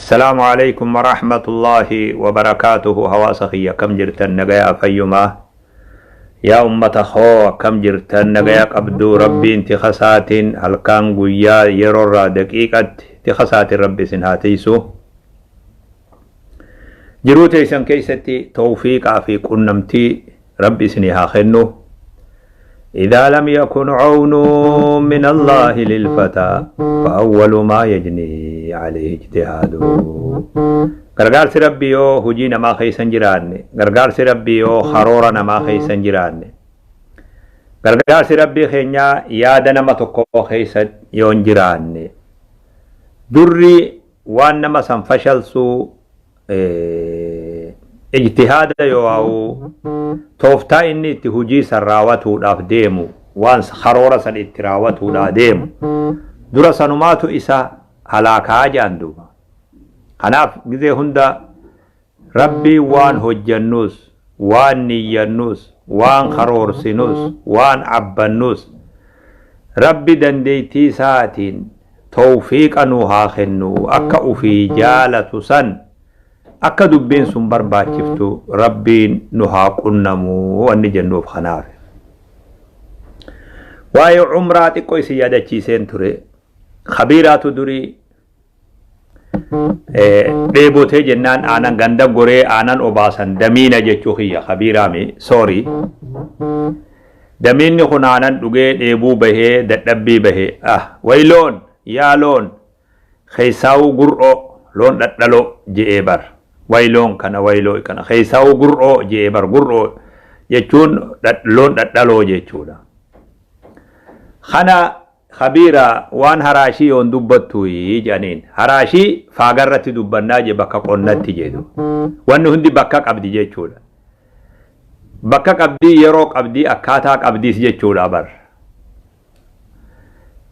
السلام عليكم ورحمة الله وبركاته. Hawaasa kiyya, akkam jirtan? Nagayaa, fayyumaa? Yaa ummata koo, akkam jirtan? Nagaya qabduu? Rabbiin tikasaatiin halkan guyyaa yeroorraa daqiiqatti tikasaatiin Rabbi isin haa tiisu. Jiruu teessan keessatti tawfiiqaa fi qunnamtii Rabbi isinii haa kennu. إذا لم يكن عون من الله للفتى فأول ما يجني عليه اجتهاده. Gargaarsi Rabbi yoo hujii namaa keessa hin jiraanne, gargaarsi Rabbi yoo karoora namaa keessa hin jiraanne, gargaarsi Rabbii keenyaa yaada nama tokko keessa yoo hin jiraanne, durri waan nama san fashalsuu ijtihaada yoo haa'u, tooftaa inni itti hujii san raawwatuudhaaf deemu, waan karoora san itti raawwatuudhaaf deemu, dura sanumaatu isa halaakaa jedhan duuba. Kanaaf gizee hunda Rabbii waan hojjannus, waan niyyannus, waan karoorsinus, waan abbannus, Rabbi dandeettii isaatiin tawfiiqa nu haa kennu. Akka ufii jaalatu san, akka dubbiin sun barbaachiftu Rabbiin nu haa qunnamu wanni jennuuf kanaaf. Waa'ee umraa xiqqoo isin yaadachiiseen ture. Kabiiraatu durii dheebotee jennaan aanan ganda goree aanan obaasan. Damiina jechuu kiyya, kabiiraami, sorry. Damiinni kun aanan dhugee dheebuu bahee, dadhabbii bahee, "Ah, way loon, yaa loon, keessaawuu gur'oo, loon dhadhaloo," je'ee bar. "Way loon kana, way loon kana, keessaawuu gur'oo," je'ee bar. Gur'oo jechuun loon dhadhaloo jechuudha. Kana kabiira waan haraashii yoon dubbattu jedhaniin, "Haraashii faagarratti dubbannaa," je, "bakka qonnatti," jedhu. Wanni hundi bakka qabdi jechuudha. Bakka qabdii, yeroo qabdii, akkaataa qabdiis jechuudha bar.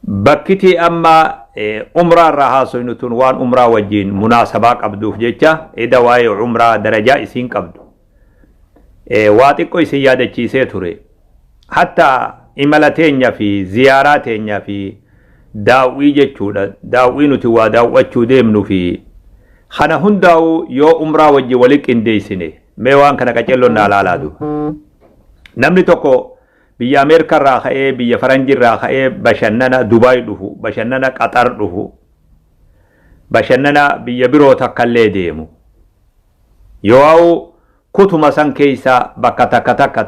Bakkiti amma umraa irraa haasofnu tun waan umraa wajjin munaasabaa qabduuf jecha, eda waa'ee umraa darajaa isiin qabdu waa xiqqoo isin yaadachiisee ture. Hatta imala teenya fi ziyaaraa teenya fi daawwii jechuudha, daawwii nuti waa daawwachuu deemnu fi kana hundaa'u yoo umraa wajjin wali qindeessine, mee waan kana qacelloon naa laalaa duuba. Namni tokko biyya Ameerikaa irraa ka'ee, biyya Faranjii irraa ka'ee bashannana Dubaay dhufu, bashannana Qaxar dhufu, bashannana biyya biroo takkallee deemu yoo kutuma san keessa bakka takka takka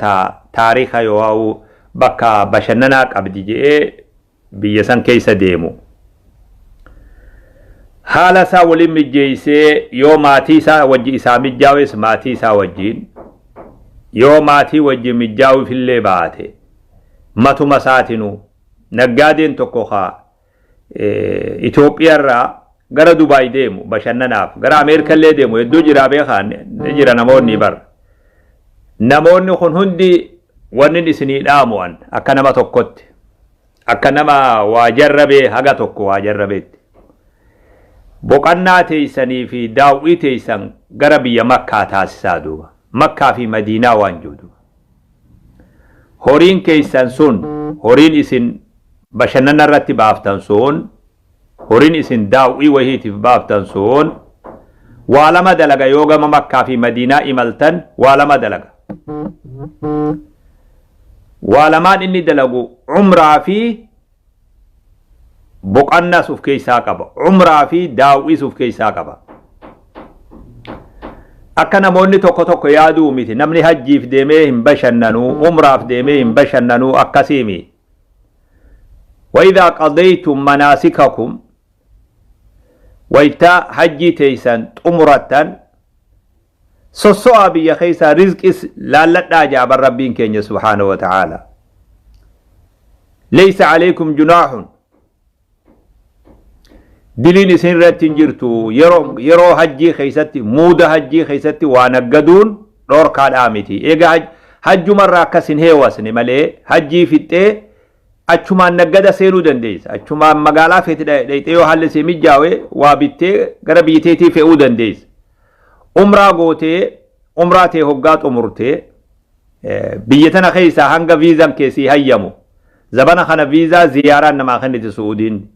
taariika yoo bakka bashannanaa qabdi je'ee biyya san keessa deemu, haala isaa waliin mijjeessee, yoo maatii isaa wajji isaa mijjaawes, maatii isaa wajjiin, yoo maatii wajji mijjaawifillee baate, matuma isaatinuu naggaadeen tokko haa Itoophiyaarraa gara Dubaay deemu bashannanaaf, gara Ameerikallee deemu hedduu jira, beekaan ni jira namoonni bar. Namoonni kun hundi wanni isinii dhaamu'an akka nama tokkotti, akka nama waa jarrabee, haga tokko waa jarrabeetti, boqannaa teessanii fi daawwii teessan gara biyya Makkaa taasisaa duuba. Makkaa fi Madiinaa waan jiru. Horiin keessan sun, horiin isin bashannana irratti baaftan sun, horiin isin daawwii wahiitiif baaftan sun waa lama dalaga. Yoo gama Makkaa fi Madiinaa imaltan waa lama dalaga. Waa lamaan inni dalagu umraa fi boqannaas of keessaa qaba. Umraa fi daawwiis of keessaa qaba. Akka namoonni tokko tokko yaaduu miti. Namni hajjiif deemee hin bashannanuu, umraaf deemee hin bashannanuu, akkasiimi. وإذا قضيتم مناسككم, waytaa hajjii teeysan xumurattan, sosso'aa biyya keessaa rizqis laalladhaa jaaban Rabbiin keenya سبحانه وتعالى. ليس عليكم جناح, diliin isin irratti hin jirtu. Yeroo hajjii keessatti, muuda hajjii keessatti waa naggaduun dhoorkaadhaa miti. Egaa hajjumarraa akkas hin heewasne malee, hajjii fixxee achumaan naggada seenuu dandeessa. Achumaan magaalaa feeti dhayxee, yoo haalli si mijaawe, waa bittee gara biyya fe'uu dandeessa. Umraa gootee, umraa ta'e hoggaa xumurtee, biyya tana keessaa hanga viizaan keessii hayyamu. Zabana kana viizaa ziyaaraan namaa kenniti Su'uudiin.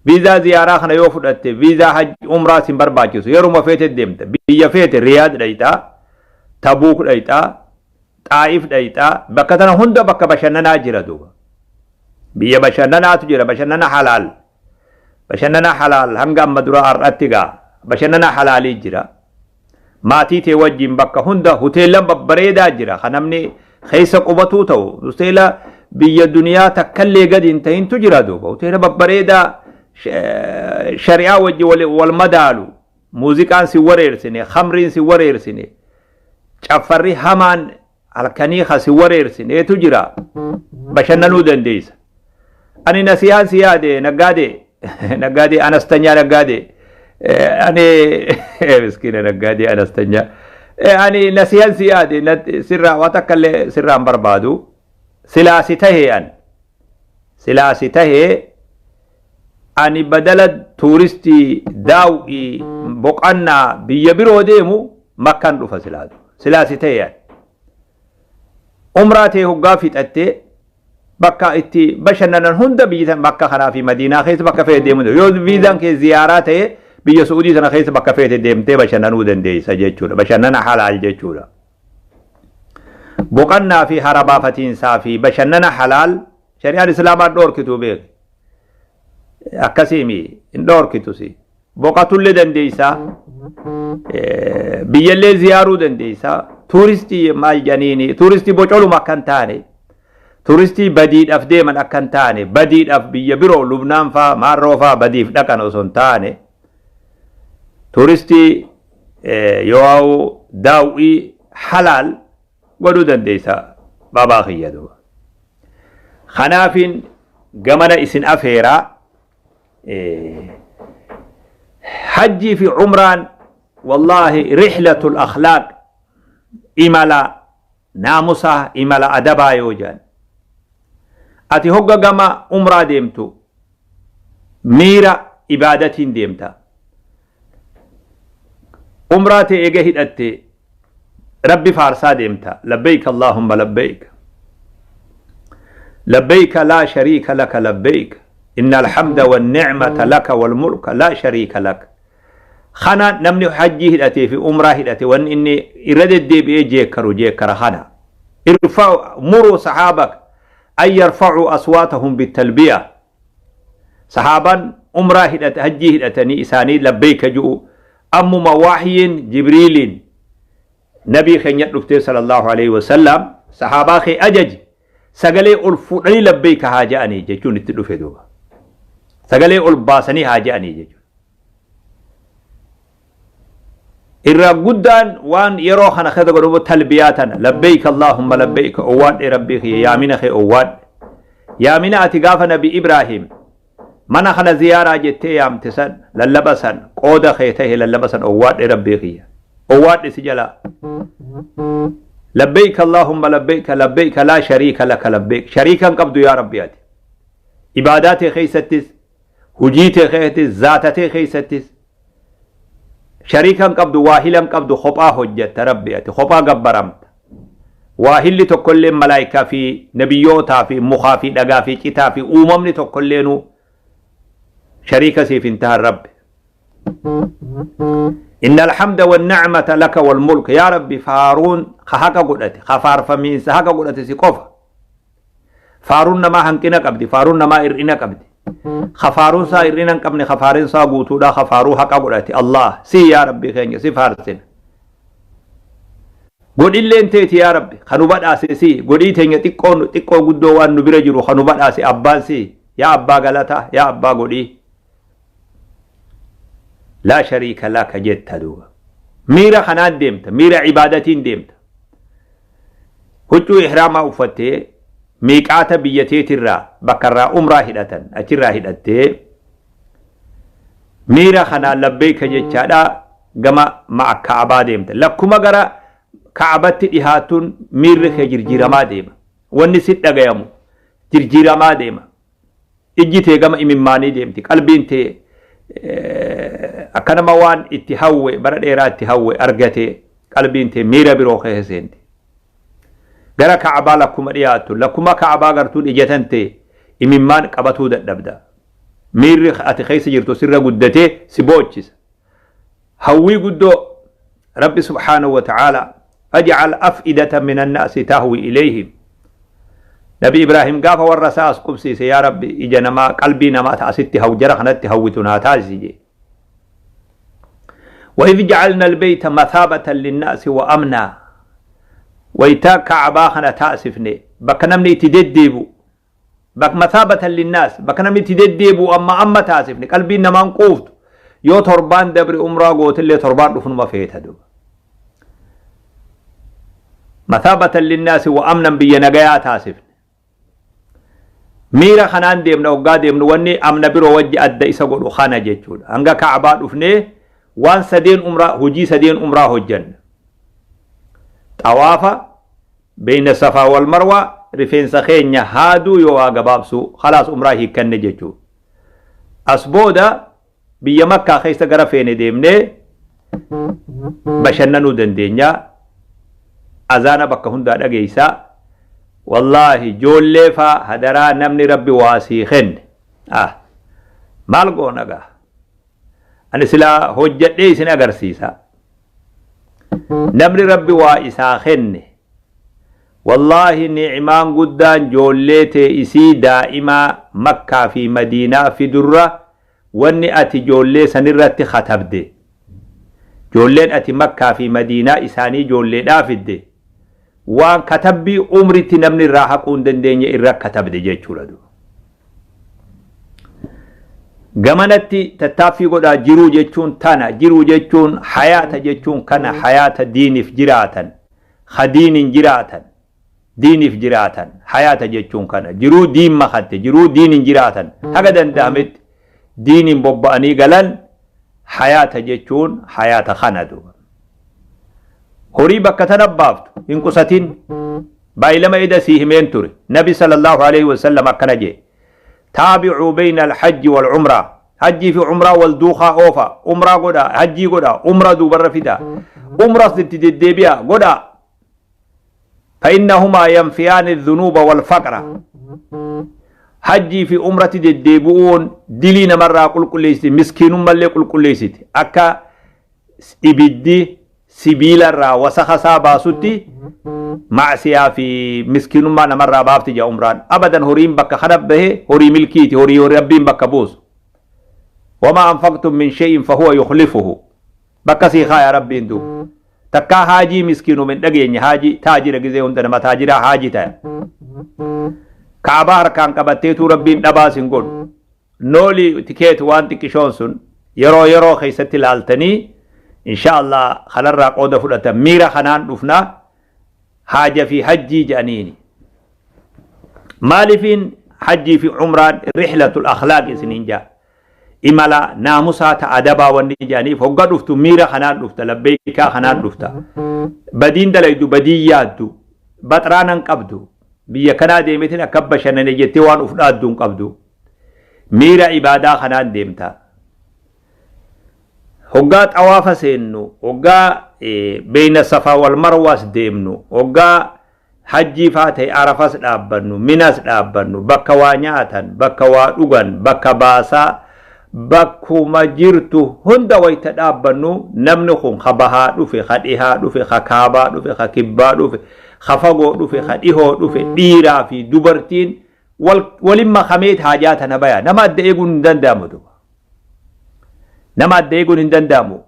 Viizaa ziyaaraa kana yoo fudhatte viizaa hajji umraa sin barbaachisu. Yeruma feete deemta. Biyya feete Riyaad dhayxaa, Tabuuk dhayxaa, Xaa'if dhayxaa, bakka tana hunda bakka bashannanaa jira duuba. Biyya bashannanaatu jira, bashannana halaal. Bashannana halaal hanga amma dura har'atti gaa bashannana halaalii jira. Maatii tee wajjin bakka hunda hoteellan babbareedaa jira kan namni keessa qubatuu ta'u hoteela biyya duniyaa takkallee gadi hin ta'intu jira duuba hoteela babbareedaa shari'aa wajji wal madaalu muuziqaan si wareersine khamriin si wareersine caffarri hamaan halkanii ka si wareersineetu jira bashannanuu dandeessa. Ani nasihaan si yaade naggaadee naggaadee anastanyaa naggaadee ani miskiina naggaadee anastanyaa ani nasihaan si yaade sirraa waa takka illee sirraa hin barbaadu silaa si tahee an silaa si tahee ani badala tuuristii daaw'ii boqannaa biyya biroo deemu makkan dhufa silaatu silaa si ta'e ani umraa tee hoggaa fixattee bakka itti bashannanan hunda biyya makka kanaa fi madiinaa keessa bakka feete deemuu yoo viizaan kee ziyaaraa ta'e biyya su'uudii sana keessa bakka feete deemtee bashannanuu dandeessa jechuudha bashannana halaal jechuudha boqannaa fi hara baafatiinsaa fi bashannana halaal shari'aan islaamaa dhoorkituu beek akkasiimi hin dhoorkitusi boqatullee dandeeysa biyyallee ziyaaruu dandeeysa tuuristii maal jedhaniini tuuristii bocoluma akka hin taane tuuristii badiidhaaf deeman akka hin taane badiidhaaf biyya biroo lubnaan faa maarroo faa badiif dhaqan osoo hin taane tuuristii yoo daaw'ii halaal godhuu dandeeysa baabaa kiyya duuba kanaafin gamana isin afeeraa hajjii fi umraan wallaahi rihlatul akhlaaq imala naamusaa imala adabaa yoo jedhan ati hogga gama umraa deemtu miira ibaadatiin deemta umraa tee eega hidhatte rabbi faarsaa deemta labbeeyk allaahumma labbeeyk labbeeyka laa shariika laka labbeeyk inna alhamda wannicmata laka walmulka laa shariika lak kana namni hajjii hidhatee fi umraa hidhate wanni inni irra deddeebi'ee jeekkaru jeekkara kana irfa muruu sahaabak an yarfacuu aswaatahum bittalbiya Sahaabaan umraa hidhate hajjii hidhatanii isaanii labbeeyka ju'u ammuma wahyiin jibriiliin nabii keenya dhuftee sallallahu alaihi wasallam sahaabaa kee ajaji sagalee ol fuudhanii labbeeyka haa ja'anii jechuun itti dhufe duuba sagalee ol baasanii haa ja'anii jechuun irra guddaan waan yeroo kana keessa godhamu talbiyaa tana labbeeyka allaahumma labbeeyka owwaadhe rabbii kiyya yaamina kee owwaadhe yaamina ati gaafa nabi ibraahim mana kana ziyaaraa jettee yaamte san lallaba san qooda kee tahe lallaba san owwaadhe rabbii kiyya owwaadhe si jalaa labbeeyka allaahumma labbeeyka labbeeyka laa shariika laka labbeeyk shariika hin qabdu yaa rabbi ati ibaadaa tee keessattis hujii tee keessattis zaata tee keessattis Shariika hin qabdu, waahila hin qabdu, kophaa hojjatta Rabbi ati, kophaa gabbaramta. Waahilli tokkolleen malaayikaa fi nabiyyootaa fi mukaa fi dhagaa fi citaa fi uumamni tokkolleenuu shariika siif hin tahan Rabbi. Inna alhamda wa ni'mata laka wal mulk yaa Rabbi faaruun ka haqa godhate ka faarfamiinsa haqa godhate si qofa. Faaruun namaa hanqina qabdi, faaruun namaa hir'ina qabdi. Ka faaruun isaa hir'ina hin qabne, ka faaruun isaa guutuudha, ka faaruu haqa godhate. Allah, si yaa Rabbi keenya si faarsina. Godhilleen teeti yaa Rabbi, ka nu badhaase si, godhii teenya xiqqoo xiqqoo guddoo waan nu bira jiru ka nu badhaase abbaan si, yaa abbaa galataa, yaa abbaa godhii. Laa shariika laka jetta duuba. Miira kanaan deemta, miira ibaadatiin deemta. Huccuu ihraamaa uffattee miiqaata biyya teetirraa bakka irraa umraa hidhatan achirraa hidhattee miira kanaan labbeeyka jechaadha gama ma'a ka'abaa deemta. Lakkuma gara ka'abatti dhihaattuun miirri kee jirjiiramaa deema. Wanni si dhagayamu jirjiiramaa deema. Ijji tee gama imimmaanii deemti. Qalbiin tee akka nama waan itti hawwe bara dheeraa itti hawwe argatee qalbiin tee miira biroo keessa seenti. Gara Ka'abaa lakkuma dhiyaattu lakkuma Ka'abaa gartuun ija tantee imimmaan qabatuu dadhabda. Miirri ati keessa jirtu sirra guddatee si boochisa. Hawwii guddoo Rabbi subhaanahu wa ta'aalaa faj'al af'idata min annaasi tahwi ilayhim. Nabi Ibraahim gaafa warra isaa as qubsiise, yaa Rabbi, ija namaa, qalbii namaa ta asitti haw jara kanatti hawwitu naa taasisi jee. وإذ جعلنا البيت مثابة للناس وأمنا، wayta Ka'abaa kana taasifne bakka namni itti deddeebi'u, bak مثابة للناس, bakka namni itti deddeebi'u amma amma taasifne. Qalbiin namaan quuftu, yoo torbaan dabri umraa gootillee torbaan dhufunuma feeta duba. مثابة للناس وأمنا, biyya nagayaa taasifne. Miira kanaan deemna. Hoggaa deemnu wanni amna biroo wajji adda isa godhu kana jechuudha. Hanga Ka'abaa dhufnee waan sadeen umraa, hojii sadeen umraa hojjanna: xawaafa, بين الصفا والمروة, rifeensa keenya haaduu yoo waa gabaabsu. خلاص, umraa hiikkanne jechuudha. As booda biyya Makkaa keessa gara feene deemnee bashannanuu dandeenya. Azaana bakka hundaa dhageeysaa. Wallaahi, joollee faa hadaraa, namni Rabbi waa sii kenne, ah, maal goona gaa, ani silaa hojjadhee isin agarsiisa. Namni Rabbi waa isaa kenne, wallaahi, ni'maan guddaan joollee tee isii daa'imaa Makkaa fi Madiinaa fidurra, wanni ati joollee sanirratti katabde, joolleen ati Makkaa fi Madiinaa isaanii joolleedhaa fidde, waan katabbii umritti namni irraa haquu hin dandeenye irra katabde jechuudha duuba. Gamanatti tattaaffii godhaa. Jiruu jechuun tana, jiruu jechuun hayaata jechuun kana, hayaata diiniif jiraatan, ha diiniin jiraatan, diiniif jiraatan. Hayaata jechuun kana, jiruu diin makatte, jiruu diiniin jiraatan, haga danda'ametti diiniin bobba'anii galan. Hayaata jechuun hayaata kana duuba. Horii bakka tana baaftu hin qusatin. Baay'ilama ida sii himeen ture. Nabi صلى الله عليه وسلم akkana jee: تابعوا بين الحج والعمرة. Hajjii fi umraa wal duukaa oofa. Umraa godha, hajjii godha, umraa duubarra fida, umras itti deddeebi'a godha. فإنهما ينفيان الذنوب والفقر. Hajjii fi umrati deddeebi'uun dilii namarraa qulqulleessiti, miskiinummallee qulqulleessiti. Akka ibiddi sibiilarraa wasaka isaa baasutti macsiyaa fi miskiinummaa namarraa baafti jaa umraan. Abadan, horiin bakka kana bahe horii milkiiti, horii Rabbiin bakka buusu. وما أنفقتم من شيء فهو يخلفه. Bakka sii kaaya Rabbiin duuba. Takkaa haajii miskiinum hin dhageenye. Haajii taajira gizee hunda nama taajiraa haajii taya. Kaabaa harkaan qabatteetuu Rabbiin dhabaas hin godhu. Nooli tikeet waan xiqqishoon sun yeroo yeroo keessatti ilaaltanii, insha Allah, kanarraa qooda fudhatan. Miira kanaan dhufna. Haaja fi hajjii jedhaniini. Maalifiin hajjii fi umraan رحلة الأخلاق isiniin jaa, imala naamusaa ta adabaa wanni jedhaniif, hogga dhuftu miira kanaan dhufta, labbeekaa kanaan dhufta. Badiin dalaydu, badii yaaddu, baxraanan qabdu, biyya kanaa deemetin akka bashannane jettee waan uf dhaaddu hin qabdu. Miira ibaadaa kanaan deemta. Hoggaa xawaafa seennu, hoggaa بين الصفا والمروة s deemnu, hoggaa hajjii faa ta'e Arafas dhaabbannu, Minas dhaabbannu, bakka waa nyaatan, bakka waa dhugan, bakka baasaa, bakkuma jirtu hunda wayta dhaabbannu, namni kun ka bahaa dhufe, ka dhihaa dhufe, ka kaabaa dhufe, ka kibbaa dhufe, ka fagoo dhufe, ka dhihoo dhufe, dhiiraa fi dubartiin walin makameet haajaa tana baya. Nama adda eeguun hin danda'amu duba. Nama adda eeguun hin danda'amu.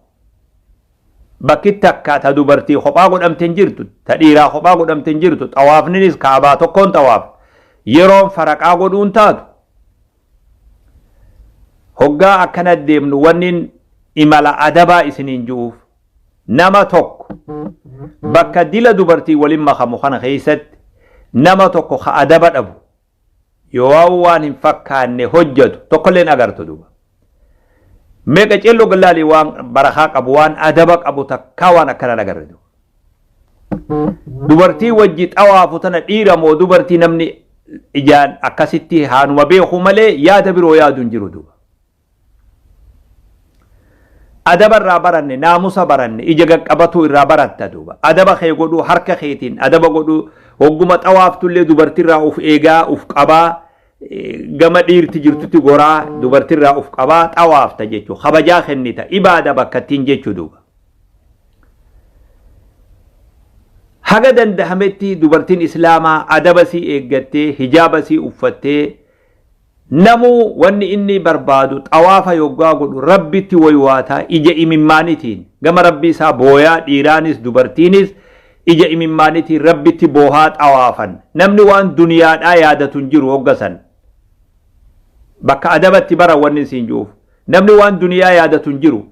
Bakki takka ta dubartii kophaa godhamte hin jirtu, ta dhiiraa kophaa godhamte hin jirtu. Xawaafninis Kaabaa tokkoon xawaaf, yeroon faraqaa godhuun taatu. Hoggaa akkana deemnu, wannin imala adabaa isiniin ji'uuf, nama tokko bakka dila dubartii waliin makamu kana keessatti nama tokko ka adaba dhabu yoo waan hin fakkaanne hojjetu tokkolleen agartu duba. Meeqa celloo gallaalii waan barakaa qabu, waan adaba qabu takkaa waan akkana agarre. Dubartii wajji xawaafu tana dhiira moo dubartii, namni ijaan akkasitti haanuma beeku malee yaada biroo yaadu hin jiru duba. Adaba irraa baranne, naamusa baranne, ija qaqqabatu irraa baratta duuba. Adaba kee godhuu, harka keetiin adaba godhuu, hogguma xawaaftullee dubartiirraa uf eegaa, uf qabaa. Gama dhiirti jirtutti goraa, dubartirraa uf qabaa xawaafta jechuu, kabajaa kennita, ibaada bakkattiin jechuu duuba. Haga dandahametti dubartiin Islaamaa adaba sii eeggattee, hijaaba sii uffattee, namuu wanni inni barbaadu xawaafa yoggaa godhu Rabbitti waywaataa, ija imimmaanitiin gama Rabbii isaa booyaa, dhiiraanis dubartiinis ija imimmaanitiin Rabbitti boohaa xawaafan. Namni waan duniyaadhaa yaadatu hin jiru hogga san. Bakka adabatti bara wanni siin jiruuf. Namni waan duniyaa yaadatu hin jiru.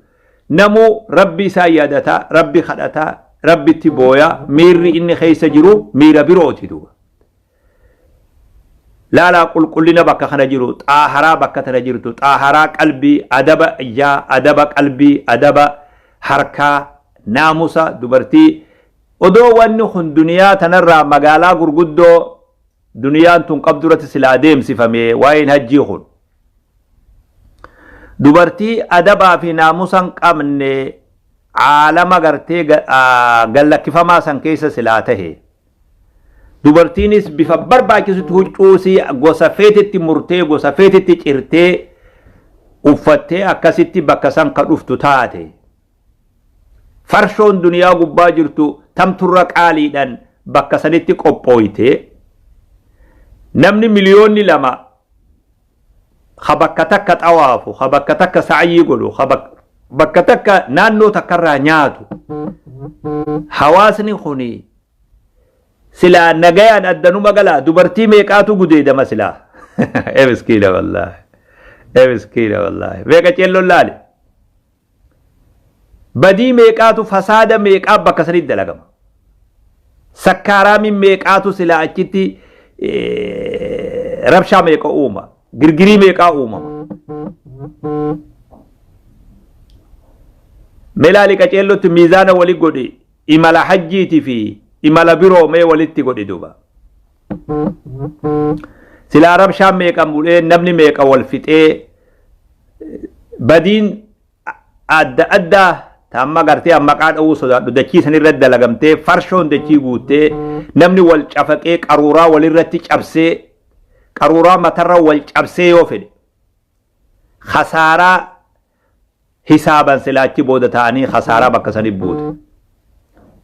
Namuu Rabbii isaa yaadataa, Rabbi kadhataa, Rabbitti booyaa, miirri inni keessa jiru miira birooti duuba. Laalaa qulqullina bakka kana jiru, xaaharaa bakka tana jirtu, xaaharaa qalbii, adaba ijaa, adaba qalbii, adaba harkaa, naamusa dubartii. Odoo wanni kun duniyaa tanarraa magaalaa gurguddoo duniyaan tun qabdu irratti silaa adeemsifame waa'een hajjii kun. Dubartii adabaa fi naamusa hin qabne caalama gartee gallakkifamaa san keessa silaa tahe. Dubartiinis bifa barbaachisutti huccuu isii gosa feetetti murtee, gosa feetetti cirtee uffattee akkasitti bakka san ka dhuftu taate. Farshoon duniyaa gubbaa jirtu tamturra qaaliidhaan bakka sanitti qophooyte. Namni 2,000,000 ka bakka takka xawaafu, ka bakka takka sa'yii godhu, ka bakka takka naannoo takkarraa nyaatu. Hawaasni kuni silaa nagayaan addanuma galaa, dubartii meeqaatu gudeedama silaa? Ee miskiina wallaahi. Ee miskiina wallaahi. Meeqa ceelloon laali? Badii meeqaatu, fasaada meeqaa bakka sanitti dalagama? Sakkaaraamiin meeqaatu silaa achitti rabshaa meeqa uuma? Girgirii meeqaa uumama? Mee laali qaceellotti miizaana wali godhi, imala hajjiiti fi imala biroo mee walitti godhi duuba. Silaa rabshaan meeqa bu'ee, namni meeqa wal fixee, badiin adda addaa ta amma gartee amma maqaa dha'uu sodaadhu dachii san irratti dalagamtee, farshoon dachii guuttee, namni wal cafaqee, qaruuraa walirratti cabsee, qaruuraa matarra wal cabsee yoo fedhe khasaaraa hisaaban silaa achi booda ta'anii khasaaraa bakka sanii buute.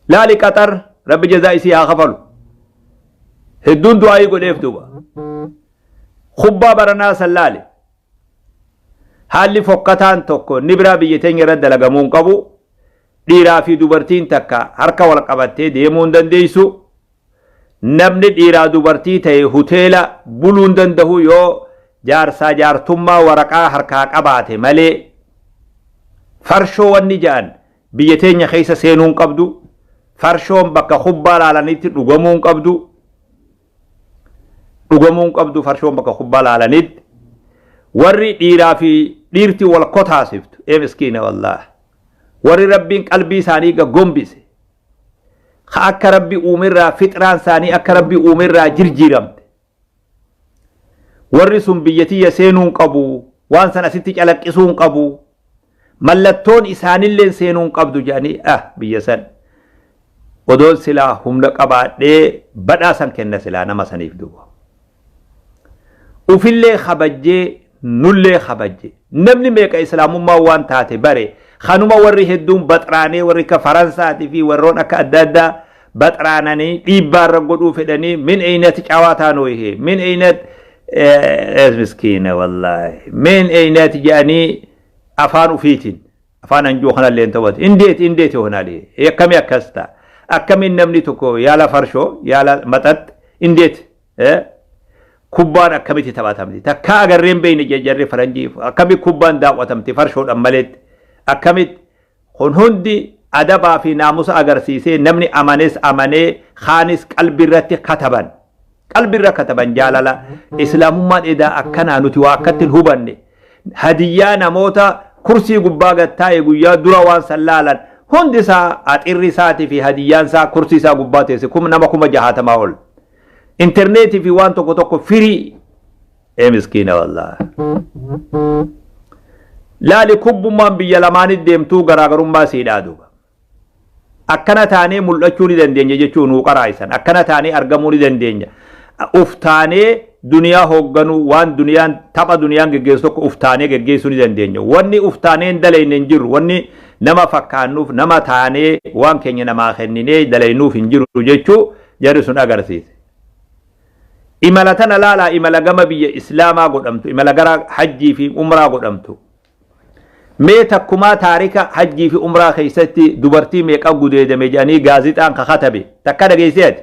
Laali Qaxar, Rabbi jazaa isii haa kafalu. Hedduun du'aayii godheef duuba. Kubbaa baranaa san laali. Haalli fokkataan tokko inni biraa biyya teenya irratti dalagamuu hin qabu. Dhiiraa fi dubartiin takka harka wal qabattee deemuu hin dandeessu. Namni dhiiraa dubartii ta'e hoteela buluu hin danda'u yoo jaarsaa jaartummaa waraqaa harkaa qabaate malee. Farshoo wanni ja'an biyya teenya keessa seenuu hin qabdu. Farshoon bakka kubbaa laalanitti dhugamuu hin qabdu. Dhugamuu hin qabdu farshoon bakka kubbaa laalanitti. Warri dhiiraa fi dhiirti wal kotaasiftu, ee miskiina wallaah. Warri Rabbiin qalbii isaanii gaggombise, ka akka Rabbi uumerraa fixraan isaanii akka Rabbi uumerraa jirjiiramte. Warri sun biyya tiyya seenuu hin qabu, waan san asitti calaqqisuu hin qabu, mallattoon isaanillee seenuu hin qabdu jedhanii, biyya san odoon silaa humna qabaadhee badhaasan kenna silaa nama saniif duuba. Ufillee kabajjee, nullee kabajje. Namni meeqa Islaamummaa waan taate bare, kanuma warri hedduun baxraanee, warri akka Faransaatii fi warroon akka adda addaa baxraananii dhiibbaa irra godhuu fedhanii, min eynat cawaataa noo ihe min eynat miskiina wallaahi min eynat jedhanii afaan ufiitiin afaan anjuu kanallee hin taphatu. Indeet indeet yoonaa akkamii akkas ta'a? Akkamiin namni tokko yaala farshoo, yaala maxaxxe, indeet kubbaan akkamitti taphatamti? Takkaa agarree hin beekne jarri faranjii, akkamitti kubbaan daawwatamti farshoodhaan maleetti? Akkamitti kun hundi adabaa fi naamusa agarsiisee, namni amanes amanee, kaanis qalbii irratti kataban. Qalbii irra kataban jaalala Islaamummaan edaa akkanaa, nuti waa akkatti hin hubanne. Hadiyyaa namoota kursii gubbaa gad taa'e guyyaa dura waan san laalan hundi isaa, axirri isaatii fi hadiyyaan isaa kursii isaa gubbaa teesse, nama 60,000 ol. Intarneetii fi waan tokko tokko firii. Ee miskiina wallaahi. Laali kubbummaan biyya lamaanitti deemtuu garaagarummaa siidhaa duuba. Akkana taanee mul'achuu ni dandeenya jechuu nuu qaraa'isan. Akkana taanee argamuu ni dandeenya. Uf taanee duniyaa hoogganuu, waan duniyaan tapha duniyaan geggeessu tokko uftaanee geggeessuu ni dandeenya. Wanni uftaanee hin dalayne hin jiru. Wanni nama fakkaannuuf nama taanee waan keenya namaa kenninee dalaynuuf hin jiru jechuu jarri sun agarsiise. Imala tana laalaa, imala gama biyya Islaamaa godhamtu, imala gara hajjii fi umraa godhamtu. Mee takkumaa taarika hajjii fi umraa keessatti dubartii meeqa gudeedame jedhanii gaazixaan kakatabe takka dhageessee ati?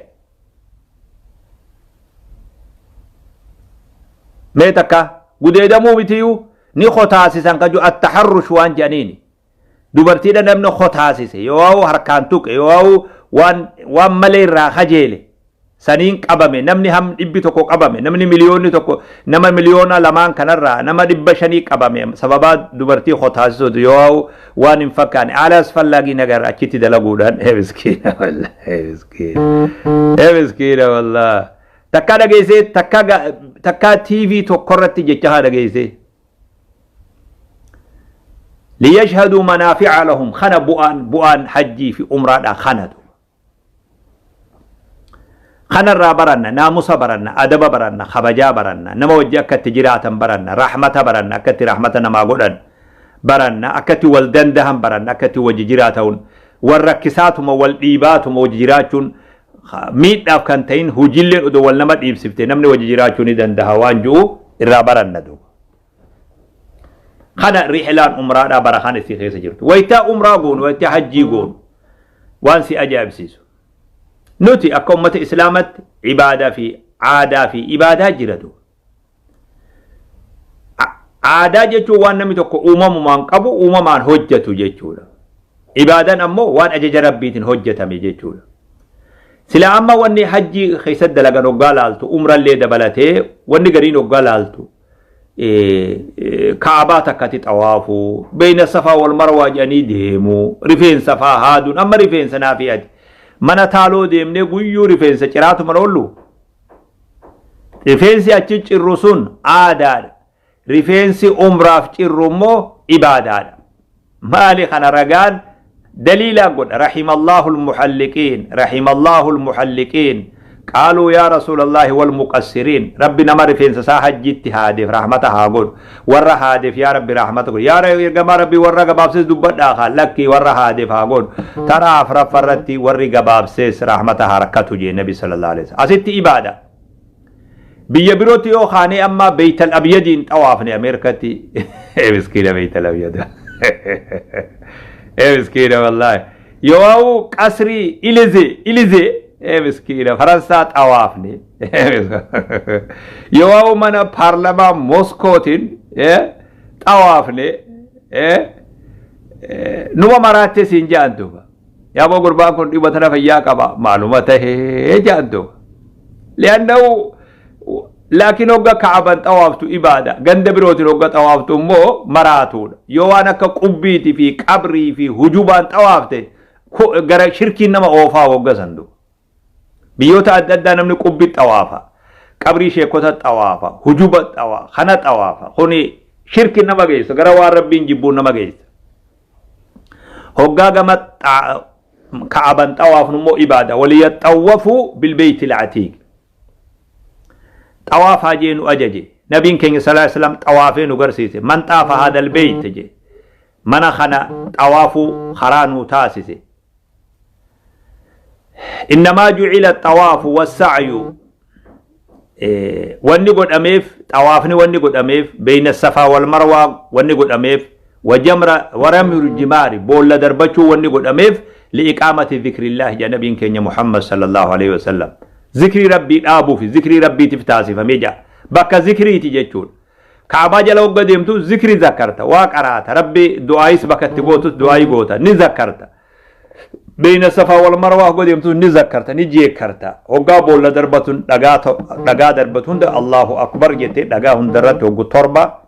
Mee takka gudeedamuu mitiyyuu ni kotaasisan kaju attaharrush waan jedhaniini. Dubartiidha namni kotaasise yoo harkaan tuqe yoo waan malee irraa kajeele saniin qabame, namni ham 100 qabame, namni miliyoonni 1, nama miliyoona 2 kanarraa nama 500 qabame sababaa dubartii kotaasisuutu yoo waan hin fakkaane haala asfallaagii nagar achitti dalaguudhaan. Ee miskiina wallah, ee miskiina, ee miskiina wallah. Takkaa dhageessee? Takkaa takkaa TV tokkorratti jecha haa dhageessee? Liyashhaduu manaafi'a lahum. Kana bu'aan hajjii fi umraadha kanatu. Kanarraa baranna, naamusa baranna, adaba baranna, kabajaa baranna, nama wajji akka itti jiraatan baranna, rahmata baranna, akka itti rahmata namaa godhan baranna, akka itti wal dandahan baranna, akka itti wajji jiraatan, wal rakkisaatuma wal dhiibaatuma wajji jiraachuun miidhaaf kan ta'in, hojiilleen odoo wal nama dhiibsifte namni wajji jiraachuu ni dandaha waan ji'u irraa baranna duuba. Kana rihlaan umraadhaa bara kana isii keessa jirtu. Wayitaa umraa goonu, wayitaa hajjii goonu waan si ajaa'ibsiisu. Nuti akka ummata Islaamatti ibaadaa fi aadaa fi ibaadaa jira duuba. Aadaa jechuun waan namni tokko uumamumaan qabu, uumamaan hojjetu jechuudha. Ibaadaan ammoo waan ajaja Rabbiitiin hojjetame jechuudha. Sila amma wanni hajjii keessatti dalagan hoggaa laaltu, umrallee dabalatee wanni gariin hoggaa laaltu, Kaabaa takkatti xawaafuu, beeyna Safaa wal Marwaa jedhanii deemuu, rifeensa faa haaduun. Amma rifeensa naa fi ati mana taaloo deemnee guyyuu rifeensa ciraatuma oollu. Rifeensi achi cirru sun aadaadha. Rifeensi umraaf cirru immoo ibaadaadha. Maali kana ragaan daliilaa godha? Rahimallahu almuhalliqiin, rahimallahu almuhalliqiin. Qaaluu yaa rasuulallahi wal muqassiriin? Rabbi nama rifeensa isaa hajjitti haadeef rahmata haa godhu. Warra haadeef yaa Rabbi rahmata godhu. Yaa ergamaa Rabbi, warra gabaabsees dubbadhaa haa? Lakkii, warra haadeef haa godhu. Taraa afraffa irratti warri gabaabsees rahmata harkatu jee Nabi sallallahu alaihi wasallam. Asitti ibaada. Biyya birootti yoo kaanee amma Beeytal Abyadiin xawaafne Ameerikatti. Ee miskiina, Beeytal Abyad. Ee miskiina wallaahi. Yoo qasrii Ilizee, ee miskiina, Faransaa xawaafne. Yoo mana paarlamaa Moskootiin xawaafne numa maraattee siin jedhan duuba. Yaaboo gurbaan kun dhibba tana fayyaa qaba maaluma tahee jedhan duuba. Li'annahu laakiin hogga Ka'aban xawaaftu ibaada, ganda birootiin hogga xawaaftu immoo maraatuudha. Yoo waan akka qubbiitii fi qabrii fi hujubaan xawaafte gara shirkiin nama oofaa hogga san duuba. Biyyoota adda addaa namni qubbi xawaafa, qabrii sheekota xawaafa, hujuba xawaafa, kana xawaafa. Kuni shirkiin nama geessa, gara waan Rabbiin jibbuun nama geessa. Hoggaa gama Ka'aban xawaafnu immoo ibaada. Waliyaxawwafuu bilbeeyti latiiq. Xawaafaa jee nu ajaje. Nabiin keenya sallallahu alaihi wasallam xawaafee nu garsiise. Man xaafa haadal beeyt jee. Mana kana xawaafuu karaa nu taasise. Innamaa jucila xawaafu wassa'yu, wanni godhameef xawaafni, wanni godhameef beeyna Safaa wal Marwaa, wanni godhameef wajamra waramyu jimaari, boolla darbachuu, wanni godhameef li'iqaamati dhikrillahi jedha nabiin keenya Muhammad sallallahu alaihi wasallam. Zikrii Rabbii dhaabuufi zikrii Rabbiitiif taasifamee jira. Bakka zikriiti jechuudha. Kaabaa jala hogga deemtu zikri zakkarta, waa qaraata, Rabbi du'aayis bakka itti gootus du'aayii goota, ni zakkarta. Beeyna Safaa wal Marwaa hogga deemtu ni zakkarta, ni jeekkarta. Hoggaa boolla darbatun, dhagaa darbatu hunda Allahu akbar jettee dhagaa hundarratti hoggu torba,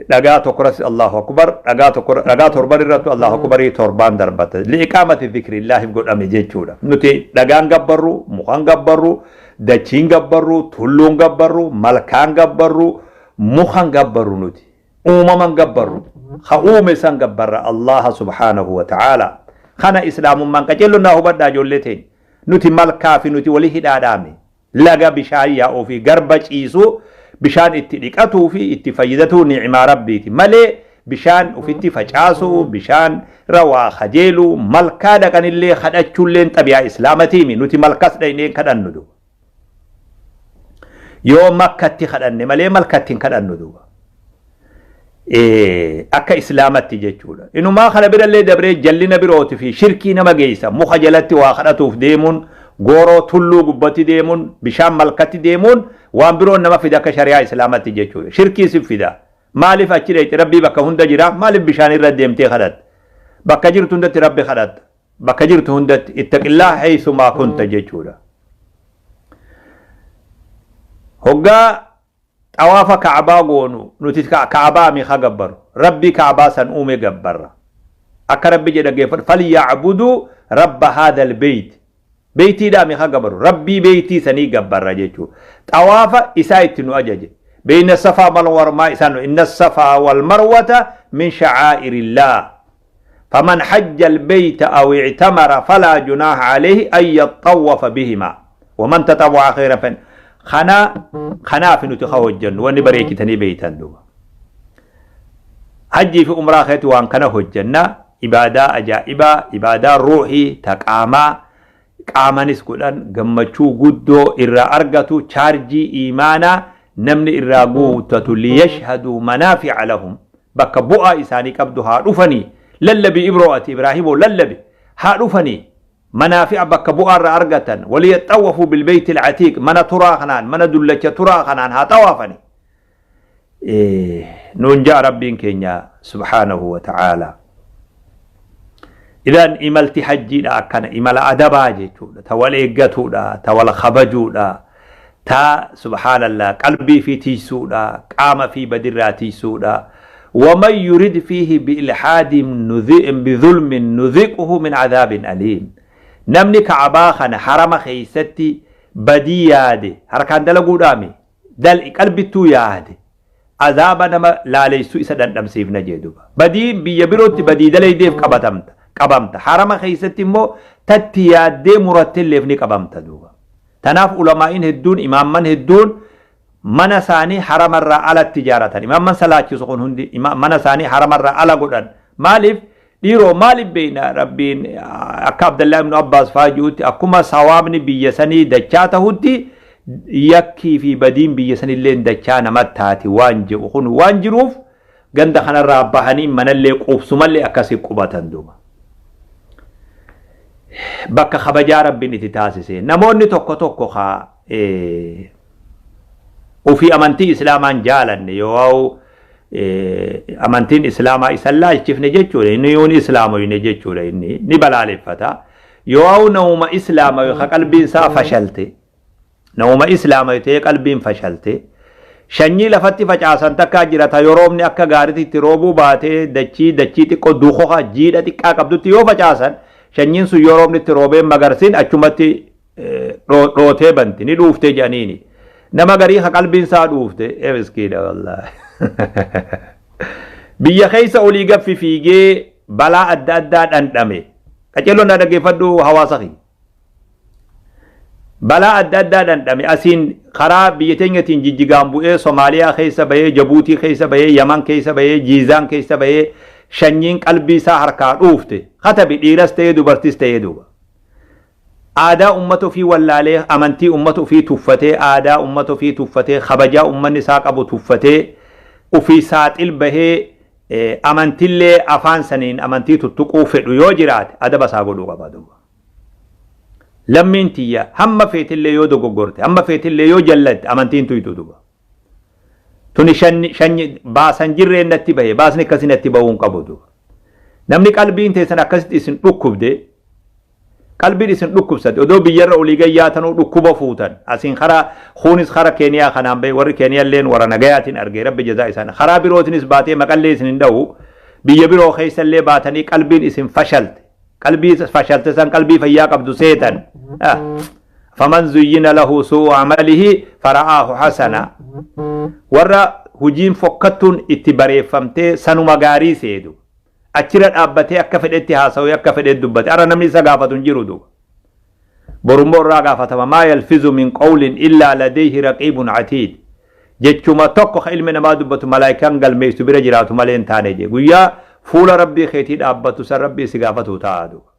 dhagaa tokkorratti Allahu akbar, dhagaa tokko dhagaa torban irratti Allahu akbarii torbaan darbata. Li'iqaamati dhikrillaahif godhame jechuudha. Nuti dhagaan gabbarru, mukaan gabbarru, dachiin gabbarru, tulluun gabbarru, malkaan gabbarru, mukan gabbarru, nuti uumaman gabbarru. Ha uume san gabbarra, Allaha subhaanahu wa ta'ala. Kana Islaamummaan qaceellonnaa hubadhaa, ijoollee teenya. Nuti malkaa fi nuti walii hidhaadhaame. Laga bishaan yaa'uu fi garba ciisuu bishaan itti dhiqatuu fi itti fayyadatuu ni'imaa Rabbiiti malee bishaan ufitti facaasuu, bishaan irra waa kajeeluu, malkaa dhaqanillee kadhachuulleen xabi'aa Islaamatiimi. Nuti malkas dhaynee hin kadhannu duuba. Yoo Makkatti kadhanne malee malkatti hin kadhannu duuba. Akka Islaamatti jechuudha. Inumaa kana birallee dabree jallina birooti fi shirkii nama geessa. Muka jalatti waa kadhatuuf deemuun, gooroo tulluu gubbatti deemuun, bishaan malkatti deemuun waan biroon nama fida akka shari'aa Islaamatti jechuudha. Shirkii si fida. Maaliif achi dhayxe? Rabbii bakka hunda jira. Maaliif bishaan irra deemtee kadhatta? Bakka jirtu hundatti Rabbi kadhatta. Bakka jirtu hundatti ittaqillaa haysumaa kunta jechuudha. Hoggaa xawaafa Ka'abaa goonu nuti Ka'abaa mi ka gabbaru. Rabbii Ka'abaa san uume gabbarra. Akka Rabbi jedha geeffadhu falya'buduu rabba haadhal beeyt. Beeytiidhaa mi ka gabbaru. Rabbii beeytii sanii gabbarra jechuudha. Xawaafa isaa itti nu ajaje. Beeyna safaa wal marwaa isaan inna safaa wal marwata min sha'aa'irillah. Faman hajja al-beyta aw i'tamara falaa junaaha alayhi an yaxxawwafa bihimaa. Waman taxawwa'a khayran fa kana kanaaf nuti ka hojjannu wanni bareechitanii beeytan duuba. Hajjii fi umraa keessatti waan kana hojjanna ibaadaa ajaa'ibaa ibaadaa ruuhii ta qaamaa qaamanis godhan gammachuu guddoo irraa argatu chaarjii iimaanaa namni irraa guuttatu liyashhaduu manaafi'a lahum bakka bu'aa isaanii qabdu haa dhufanii lallabi ibroo ati ibraahimoo lallabi haa dhufanii manaafi'a bakka bu'aa irraa argatan waliyaxawwafuu bilbeeyti alcatiiq mana turaa kanaan mana dullacha turaa kanaan haa xawaafani nuun ja'a Rabbiin keenya subhaanahu wa ta'aalaa. Idan imalti hajjiidha akkana imala adabaa jechuudha ta wal eeggatuudha ta wal kabajuudha ta subhaanallah qalbii fi tiisuudha qaama fi badirraa tiisuudha waman yurid fiihi biilhaadin bidhulmin nudhiquhu min adhaabin aliim namni ka'abaa kana harama keessatti badii yaade harkaan dalaguudhaami dal'i qalbittuu yaade azaaba nama laaleysu isa dhandhamsiifna jee duba. Badii biyya birootti badii dalaydeef qabatamta qabamta. Harama keessatti immoo tatti yaaddee murattelleef ni qabamta duuba. Tanaaf ulamaa'iin hedduun imaamman hedduun mana isaanii haramarraa alatti ijaaratan. Imaamman salaachisu kun hundi mana isaanii haramarraa ala godhan. Maaliif? Dhiiroo maaliif beeyna Rabbiin akka Abdallaa ibnu Abbaas faa ji'utti akkuma sawaabni biyya sanii dachaa tahutti yakkii fi badiin biyya sanilleen dachaa namatti taati waan jedhu kun waan jiruuf ganda kanarraa bahanii manallee quubsumallee akkasi qubatan duuba. Bakka kabajaa Rabbiin itti taasise namoonni tokko tokko kaa ofii amantii Islaamaan jaalanne yoo amantiin Islaamaa isa laalchifne jechuudha. Inni yoon Islaamoyne jechuudha inni ni balaaleffata. Yoo namuma Islaamawe ka qalbiin isaa fashalte namuma Islaamawe ta'ee qalbiin fashalte shanyii lafatti facaasan takkaa jira ta yoo roobni akka gaariitti itti roobuu baatee dachii dachii xiqqoo dukoka jiidha xiqqaa qabdutti yoo facaasan shanyiin sun yoo roobni itti roobee magarsiin achumatti dhootee banti ni dhuuftee jedhaniini. Nama garii ka qalbiin isaa dhuufte ee miskiina wallaahi. Biyya keessa olii gaffi fiigee balaa adda addaa dhandhame. Qaceelloon na dhaggeeffadhu hawaasa kiyya. Balaa adda addaa dhandhame asiin karaa biyya teenyatiin jijjigaan bu'ee Somaaliyaa keessa bahee Jabuutii keessa bahee Yaman keessa bahee Jiizaan keessa bahee shanyiin qalbii isaa harkaa dhuufte. Katabi dhiiras ta'ee dubartis ta'ee duuba. Aadaa ummata ofii wallaalee, amantii ummata ofii tuffatee, aadaa ummata ofii tuffatee, kabajaa ummanni isaa qabu tuffatee, ofii saaxil bahee amantillee afaan saniin amantii tuttuquu fedhu yoo jiraate adaba isaa godhuu qaba duuba. Lammiin tiyya hamma feetillee yoo dogoggorte, hamma feetillee yoo jallatte amantiin tuytu duuba. Tuni shanyi shanyi baasan jirreen natti bahe baasni akkasii natti bahuu hin qabu duuba. Namni qalbiin teessan akkasitti isin dhukkubde Qalbiin isin dhukkubsate odoo biyyarra olii gad yaatanuu dhukkuba fuutan asiin karaa kuunis kara keeniyaa kanaan bahe warri keeniyalleen warra nagayaatiin argee rabbi jazaa isaan karaa birootinis baatee maqallee isin hin dhahu biyya biroo keessallee baatanii qalbiin isin fashalte qalbii fashalte san qalbii fayyaa qabdu seetan faman zuyyina lahu su'u amalihi fara'aahu hasana warra hujiin fokkattuun itti bareeffamtee sanuma gaarii seedu Achirra dhaabbatee akka fedhetti haasawee akka fedhetti dubbate. Har'a namni isa gaafatu hin jiru duuba. Borummoo irraa gaafatama. Maa yalfizu min qawlin illaa ladayhi raqiibun atiid. Jechuma tokko ka ilmi namaa dubbatu malaayikaan galmeessu bira jiraatu malee hin taane jee. Guyyaa fuula Rabbii keetii dhaabbattu san Rabbii si gaafatu ta'a duuba.